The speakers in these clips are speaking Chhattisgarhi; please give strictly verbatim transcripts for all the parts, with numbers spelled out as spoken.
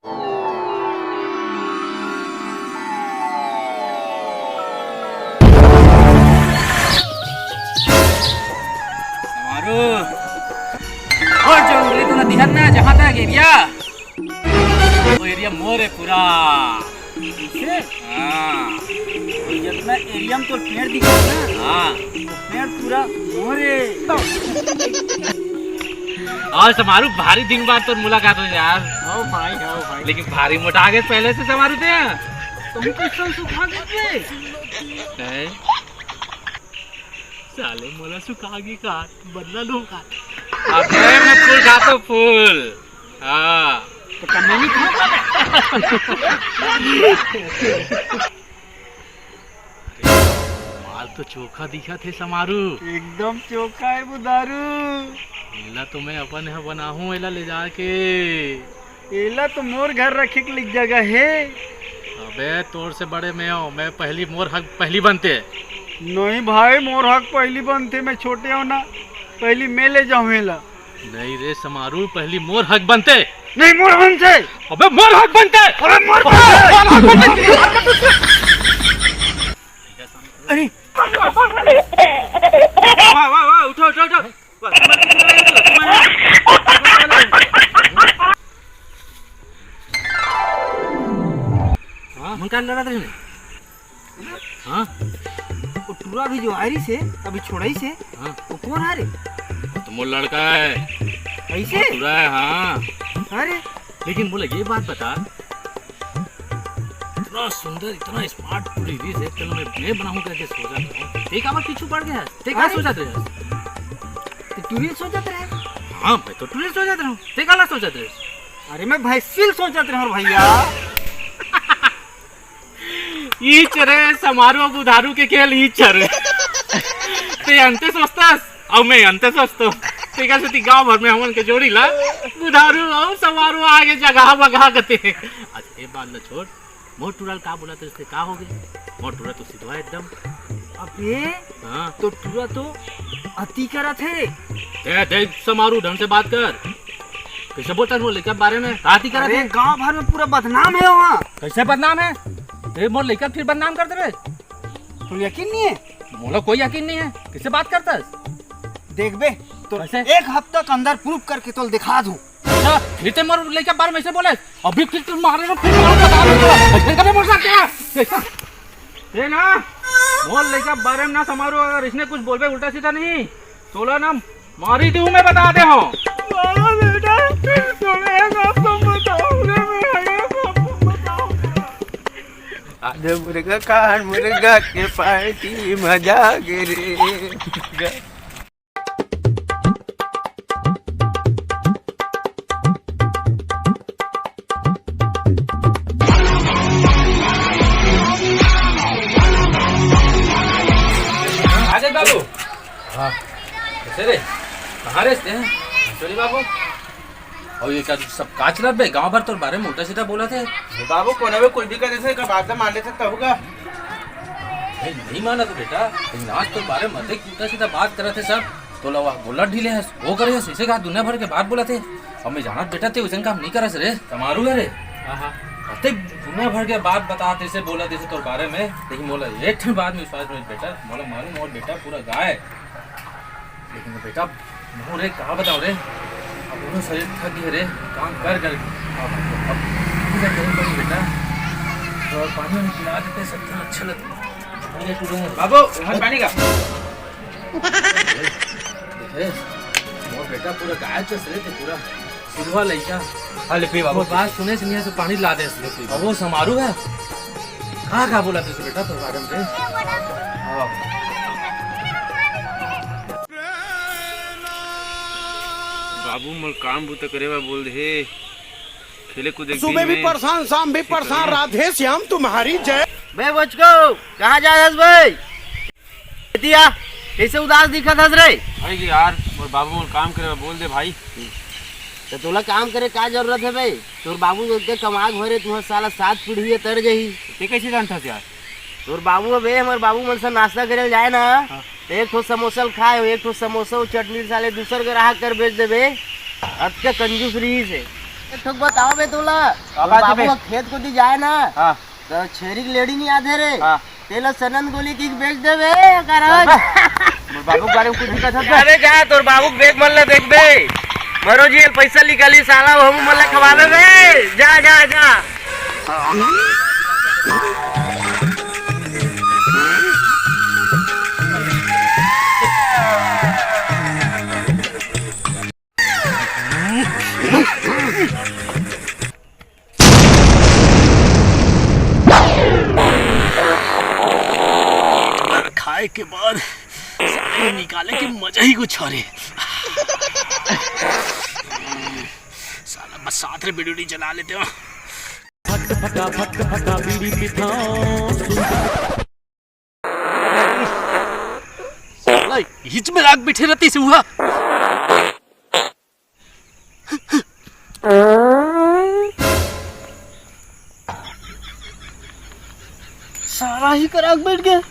हमारो और जो उंगली तूने दिहन ना, जहाँ तक एरिया, वो एरिया मोर है पूरा। इसे? हाँ। जितना एरिया में तो पेड़ दिखा ना, हाँ। तो पेड़ पूरा मोर है। आज हमारू भारी दिन बाद तो मुलाकात हो यार। हो भाई, हो भाई। लेकिन भारी मोटा गए पहले से हमारू थे। तुम किस तरह सुखा गए थे? हैं? साले मोला सुखा गई का, बदला लूं का। अबे मैं फूल खाता हूँ, फूल। हाँ। तो कम नहीं था। माल तो चोखा दिखा थे समारू। एकदम चोखा है बुधारू। एला तो मैं अपन यहाँ बनाहूँ, एला ले जाके। एला तो मोर घर रखे के लिए जगह है। अबे तोर से बड़े मैं हूँ, मैं पहली, मोर हक पहली बनते। नहीं भाई, मोर हक पहली बनते, मैं छोटे हूँ ना, पहली मैं ले जाऊँ एला। नहीं रे समारू, पहली मोर हक बनते। नहीं मोर बनते। अबे मोर हक बनते। अबे मोर मोर हक बनते। अरे वाह, वाह, वाह, उठो, उठो, उठो। वाह, तुम्हारे किसी ने नहीं उठो, तुम्हारे। हाँ? मन कान लड़ा था इसने? हाँ? वो टूरा भी जो आयरी से, अभी छोड़ाई से, हाँ। वो कौन आ रे? वो तो मोर लड़का है। ऐसे? टूरा है, हाँ। अरे। लेकिन बोले, ये बात बता, इतना सुंदर, इतना स्मार्ट टूरी रीस है, चलो मैं, मैं बनाऊं करके सोचा था। ते काबर पीछू पड़ गया? ते का अरे। सोचत रहे? ते टूरी सोचत रहे? हाँ, मैं तो टूरी सोचत रहा हूँ। ते काला सोचत रहे? अरे, मैं भैंसिल सोचत रहा हूँ भैया। ईच रे समारू बुधारू के खेल ईच रे। ते अंते सोचतस, अउ मैं अंते सोचतो। तेकर सेती गांव भर में हमन के जोड़ी ला बुधारू अउ समारू आगे जगह बगहा कथे। अच्छा, ये बात न छोड़, मोर टूरा ल का बोला थे, उससे का हो गया? मोर टूरा तो सिधवा एकदम। अबे, हाँ। तो टूरा तो अति करत हे। दे, दे, समारू, ढंग से बात कर। कैसे बोलता है वो लड़का के बारे में? का अति करत अरे, हे? गांव भर में पूरा बदनाम है वहाँ। कैसे बदनाम है? ए, मोर लइका फिर बदनाम कर देबे? तुम यकीन नहीं है? मोला कोई यकीन नहीं है। किससे बात करता है? देख बे, तो कैसे? एक हफ्ता के अंदर प्रूफ करके तोल दिखा दूं। अच्छा, फिर ते मोर लइका बारे में ऐसे बोले? अभी फिर तू मारे ना, फिर मार बता दे तो। ऐसे कबे बोल सकते हैं? ये ना, मोर लइका बारे में ना समारू, अगर इसने कुछ बोलबे उल्टा सीधा नहीं, तोला ना मारी दूं मैं, बता दे हो। बाबा बेटा, सुने ना, तुम बताओ रे, मैं आया, तुम बताओ। आज मुर्गा खान मुर्गा के पार्टी मजा आ गे रे। आगे बाबू। हाँ। कैसे रे? कहाँ रहते हैं? चलिए बाबू। अउ ये का सब काच ला बे, गांव भर तोर बारे में उल्टा सीधा बोला थे। बाबू, कोनो भी कुछ भी करे से का बात मान लेते तब का। नहीं, नहीं माना तो बेटा, लेकिन आज तोर बारे में देख उल्टा सीधा बात करत हे सब। तोला वह गोला ढीले हस, वो करे हस, इसे कहा दुनिया भर के बात बोला थे। अब मैं जानत बेटा ते उसन काम नहीं करस रे, समारू है रे। हाँ, हाँ। अते दुनिया भर के बात बता, तैसे बोला, तैसे तोर बारे में, लेकिन मोला एक ठन बात में विश्वास नहीं बेटा, मोला मालूम मोर बेटा पूरा गाय। लेकिन बेटा, मोर एक कहा बताओ रे, अब वो शरीर थक गए रे, काम कर कर। अब, अब पूजा करे पड़ी बेटा, तो पानी वानी पिला देते, सब थोड़ा अच्छा लगता। पानी का टूटूंगा। बाबू, यहाँ पानी का। देखे, मोर बेटा पूरा गाय चस रहे थे, पूरा सिलवा लइका। हाँ, ले पी बाबू। वो बात सुने से नहीं है, तो पानी ला दे इसलिए पी। अब वो समारू है। कहाँ, कहाँ बोला तुझे बेटा, तो बारे में? हाँ। बाबू, मोर काम बूता करे बर बोल दे हे। खेले कूदे के सुबह दिन भी में परेशान, शाम भी परेशान, राधे श्याम तुम्हारी जय। बे बचको, कहाँ जा रहा है भाई? दिया, कैसे उदास दिखत हस रे? भाई यार, मोर बाबू मोर काम करे बर बोल दे भाई। तो तोला काम करे का जरूरत है बे? तोर बाबू के कमाग भरे तुहर साला सात पीढ़ी ये तर जही। ते कैसे जानथस यार? तोर बाबू अबे, हमर बाबू मन से नाश्ता करे जाए ना, हाँ। तो एक ठो समोसा ल खाए, एक ठो समोसा अउ चटनी साले दूसर ग्राहक कर बेच देबे। अतका कंजूस रहीस हे। एक ठोक बताओ बे तोला। का तोर बात हे बाबू बे? ह खेत कोती जाए ना, हाँ। त छेरी के लेड़ी नइ आथे रे। हाँ। तेला सनन गोली की बेच देबे, करन। मोर बाबू के बारे में कुछ भी कह सकता है? अरे जा, तोर बाबू के बेच मन ला देखबे। मरो जी, पैसा निकाली साला, हम मन ला खवाबे बे। जा, जा, जा। खाए के बाद साले निकाले के मजा ही कुछ और है। साला बस साथ रे बीड़ी जला लेते हो। फक फका फक फका बीड़ी पिथाओ। साला हिच में लाग बैठे रहती से हुआ। सारा ही कराक बैठ गए।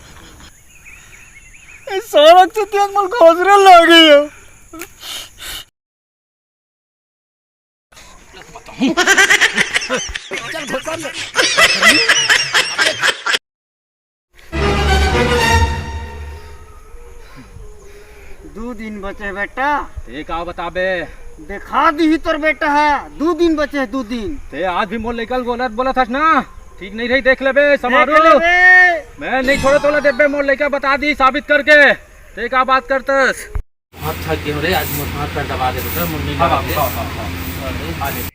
ए, सारा चुतिया मोर घोसरे लागे। दू दिन बचे बेटा। ते का बताबे? देखा दीही तोर बेटा ह, दू दिन बचे, दू दिन। ते आज भी मोर लइका ल गलत बोलत हस ना, ठीक नहीं रही, देख लेबे समारू। देख लेबे। मैं नहीं छोड़ो तोला देबे, मोर लइका बता दी साबित करके। ते का बात करतस? बहुत थक गए हो रे, आज मोर हाथ पैर दबा दे बेटा, मुन्नी हाँ, लगा दे। हाँ, हाँ, हाँ। अरे। आ ले।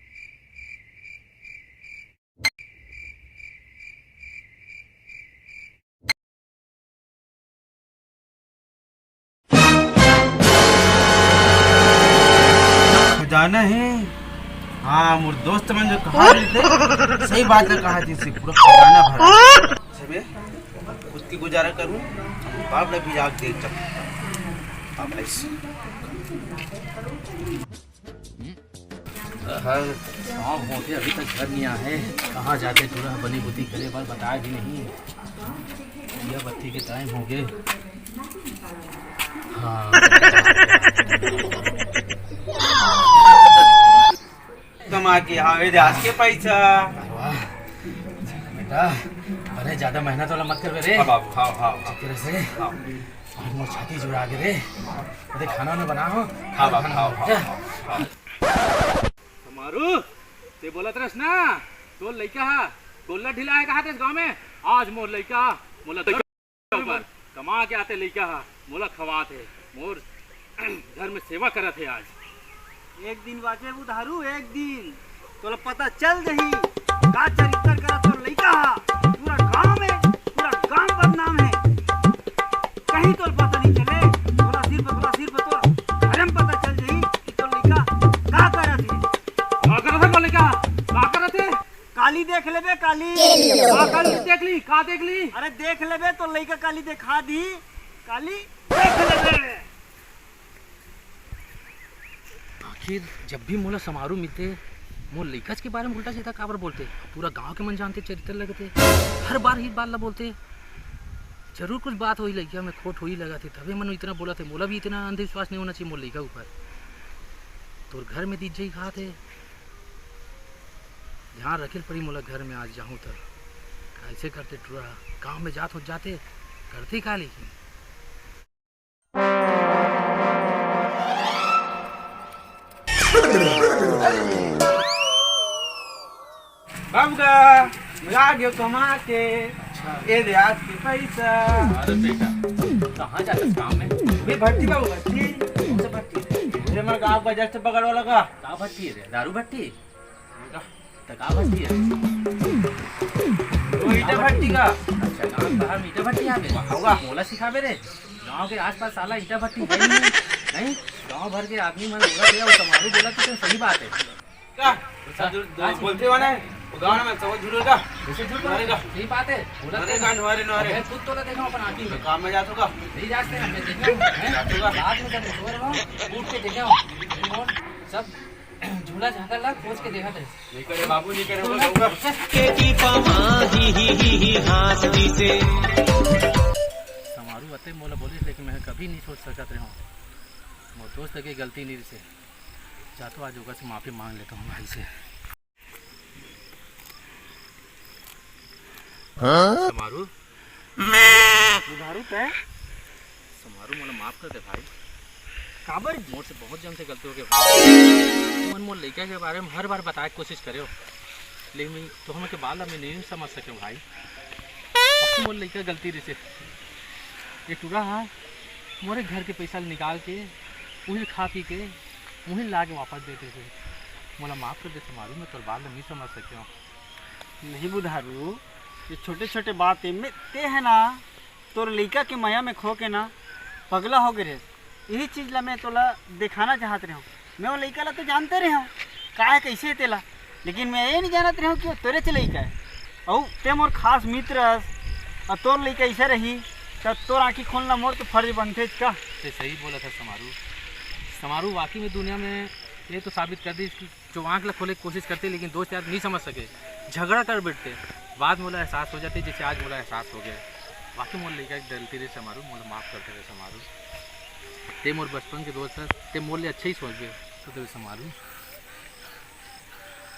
खजाना है। हाँ, मोर दोस्त मन जो कहा रहे थे, सही बात है, कहा थी, पूरा खजाना भरा। खुद की गुजारा करूँ, बाप ने भी आग दे चक-, आप ऐसे। हर गाँव होके अभी तक घर नहीं आए, कहाँ जाते टूरा बनी बुद्धि करे, बार बताया भी नहीं। ये बत्ती के टाइम हो गए। हाँ। कमा के आवे दे आज के पैसा। अरे वाह। बेटा, अरे ज्यादा मेहनत वाला मत करबे रे। हाँ बाबू, हाँ, हाँ, हाँ। चुप रह से। हाँ। आज मोर छाती जुड़ा गे रे। अरे खाना वाना बना हो। हाँ बाबू, खाना हाँ, बना। हाँ, हाँ, हाँ। समारू, ते बोलत रस ना, तोर लइका हा गोल्ला ढिला है कहा थे गाँव में। आज मोर लइका, मोला ऊपर कमा के आते लइका हा, मोला खवात हे, मोर घर में सेवा करत हे आज। एक दिन बाचे बुधारू, एक दिन तोला पता चल जही, का चरित्र करा तोर लइका हा। पूरा गांव में, पूरा गांव बदनाम है, कहीं तोला पता नहीं चले। तोला सिर्फ, तोला सिर्फ तोर घर में पता चल जही कि तोर लइका का करत हे। का करत हे मोर लइका? का करत हे? काली देख लेबे, काली। का काली देख ली? का देख ली? अरे देख लेबे, तोर लइका काली देखा दी, काली देख लेबे। आखिर जब भी मोला समारू मिलते, मोर लइकाच के बारे में उल्टा सीधा काबर बोलते? पूरा गांव के मन जानते चरित्र लगते, हर बार ही बात ला बोलते। जरूर कुछ बात होई लइका में खोट होई लगत हे, तभे मन इतना बोलत हे। मोला भी इतना अंधविश्वास नहीं होना चाहिए मोर लइका ऊपर। तोर घर में दीज जई खात हे, ध्यान रखे ल पड़ी मोला घर में आज जाहूँ त। ऐसे करते टूरा गांव में जात हो जाते, करते का लेकिन? बाबू का, मजा आ गयो कमा के। अच्छा। ये दे आज के पैसा। अरे बेटा, कहाँ जाता काम में? अभी भट्टी बाबू, भट्टी। कौन सा भट्टी? ये हमारे गाँव का जस्ट बगल वाला का। का भट्टी है रे? दारू भट्टी? त का भट्टी है? वो ईटा भट्टी का। अच्छा, गाँव बाहर में ईटा भट्टी आ गए? होगा। मोला सिखाबे रे। गाँव के आसपास साला ईटा भट्टी है नहीं। नहीं, गाँव भर के आदमी मन बोला गया, वो तुम्हारी बोला तो सही बात है। का? अच्छा, जो, जो हाँ जी। बोलते हो ना, वो गाँव में सब झूठ होगा। जैसे झूठ बोले? मारेगा। सही बात है। बोला मारेगा, तो नवारे, नवारे। मैं खुद तो ना देखा हूँ अपन आदमी में। काम में जात होगा। नहीं जाते हैं, मैं देखा हूँ, हैं? जात होगा। बाद में जब सोच रहा हूँ, उठ के देखा हूँ। और सब झूला झांका ला खोज के देखा थे। नहीं करे बाबू, नहीं करे, वो कहूँगा। के की पमा ही ही ही ही हाथ दी से। समारू अते मोला बोलिस, लेकिन मैं कभी नहीं सोच सकत रहे हूँ। मोर दोस्त के गलती नहीं से। जा तो आज ओकर से माफी मांग लेता हूँ भाई से। समारू। बुधारू तैं? समारू, मोला माफ कर दे भाई। काबर जी? मोर से बहुत जन से गलती हो गई भाई। तुमन मोर लइका के बारे में हर बार बताए के कोशिश करे हो, लेकिन मैं तुमन के बात ला मैं नहीं समझ सके भाई। अब मोर लइका गलती रहिसे, ये टूरा हा मोरे घर के पैसा निकाल के उही खा पी के उही ला के वापस दे देथे। मोला माफ कर दे समारू, मैं तोर बात ला नहीं समझ सके। नहीं बुधारू, ये छोटे छोटे बात है। मैं ते है ना, तोर लइका के मया में खो के ना पगला हो गए रहे। यही चीज ला मैं तोला दिखाना चाहत रहे हूँ। मैं वो लइका ला तो जानते रहे हूँ का है, कैसे है तेला, लेकिन मैं ये नहीं जानत रहे हूँ कि वो तोरे से लइका है। अउ ते मोर खास मित्र हस, और तोर लइका ऐसा रही, तब तोर आँखी खोलना मोर तो फर्ज बनथे का। ते सही बोला था समारू। समारू वाकई में दुनिया में ये तो साबित कर दी कि जो आँख ला खोले के कोशिश करते, लेकिन दोस्त यार नहीं समझ सके, झगड़ा कर बैठते। बाद में मोला एहसास हो जाते, जैसे आज मोला एहसास हो गया। वाकई मोर लइका के गलती रहे समारू, मोला माफ कर दे रे समारू। ते मोर बचपन के दोस्त हस, ते मोर ले अच्छा ही सोचबे तो दे समारू।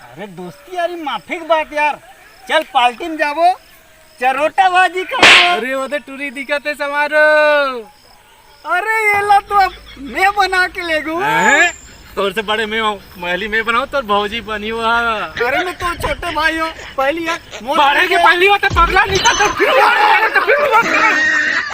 अरे दोस्ती यारी माफी की बात यार, चल पार्टी में जाबो, चरोटा बाजी खाबो। अरे वो तो टूरी दिखत है समारू। अरे ये ला तो अब मैं बना के ले गू। हैं? तोर से बड़े मैं हूँ, पहली मैं बनाऊँ, तोर भौजी बनी हुआ। अरे मैं तोर छोटे भाई हूँ, पहली यार मोर बड़े के पहली होता पगला निकल तो फिर